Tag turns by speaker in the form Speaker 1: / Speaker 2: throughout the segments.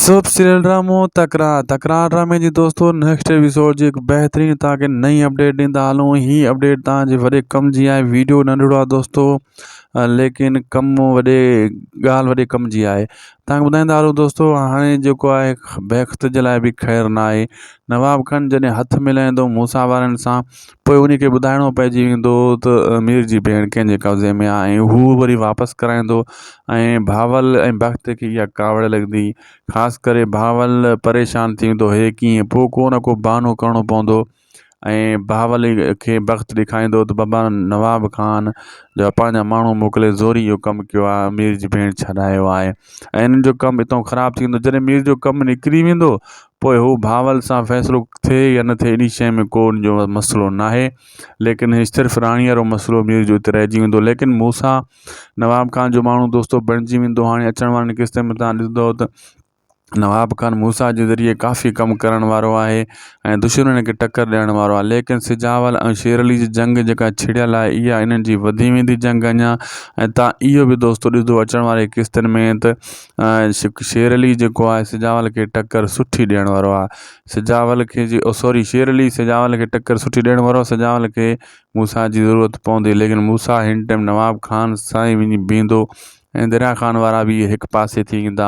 Speaker 1: Soap serial ڊرامو تڪرار تڪرار ڊرامي جي دوستو نيڪسٽ ايپيسوڊ جي هڪ بهترين توهان کي نئين اپڊيٽ ڏيندا هلون هي اپڊيٽ توهان جي وڏي ڪم جي آهي ويڊيو ننڍڙو آهي دوستو ليڪن ڪم وڏي ڳالهه وڏي ڪم جي آهي توهان کي ٻڌائيندا هلون دوستو هاڻي جيڪو آهي بيخت جي لاء به خير نه آهي نواب خان جڏهن هٿ ملائيندو موسيٰ وارن سان پوء ان کي ٻڌائڻو پئجي ويندو ته مير جي ڀيڻ ڪنهن جي قبضي ۾ آهي ۽ هو وري واپس ڪرائيندو ۽ بهاول ۽ بخت کي اها ڪاوڙ لڳندي خاص ڪري بهاول پريشان ٿي ويندو هي ڪيئن پوء ڪو نه ڪو بهانو ڪرڻو پوندو ۽ بهاول کي بخت ڏيکاريندو ته بابا نواب خان جا پنهنجا ماڻهو موڪلي زوري اهو ڪم ڪيو آهي مير جي ڀيڻ ڇڏايو آهي ۽ انهن جو ڪم اتان خراب ٿي ويندو جڏهن مير جو ڪم نڪري ويندو پوء هو بهاول سان فيصلو ٿئي يا نه ٿئي انهي شيء ۾ ڪو ان جو مسئلو ناهي ليڪن هي صرف راڻي وارو مسئلو مير جو اتي رهجي ويندو ليڪن موسيٰ نواب خان جو ماڻهو دوستو بڻجي ويندو هاڻي اچڻ وارن قسطن ۾ تان ڏسندو ته نواب خان موسيٰ جي ذريعي ڪافي ڪم ڪرڻ وارو آهي ۽ دشمنن کي ٽڪر ڏيڻ وارو آهي ليڪن سجاول ۽ شير علي جي جنگ جيڪا ڇڙيل آهي اها انهن جي وڌي ويندي جنگ اڃا ۽ تان اهو به دوستو ڏسندو اچڻ واري قسطن ۾ ته شير علي جيڪو آهي سجاول کي ٽڪر سٺي ڏيڻ وارو آهي سجاول کي جي او سوري شير علي سجاول کي ٽڪر سٺي ڏيڻ وارو آهي سجاول کي موسيٰ جي ضرورت پوندي ليڪن موسيٰ هن ٽائيم نواب خان سان ئي وڃي بيهندو ۽ دريا خان وارا به هڪ پاسي ٿي ويندا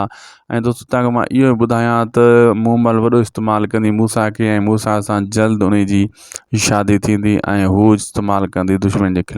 Speaker 1: ۽ دوستو تان کي مان اهو ٻڌايان ته مومل وڏو استعمال ڪندي موسيٰ کي ۽ موسيٰ سان جلد ان جي شادي ٿيندي ۽ هو استعمال ڪندي دشمن جي خلاف.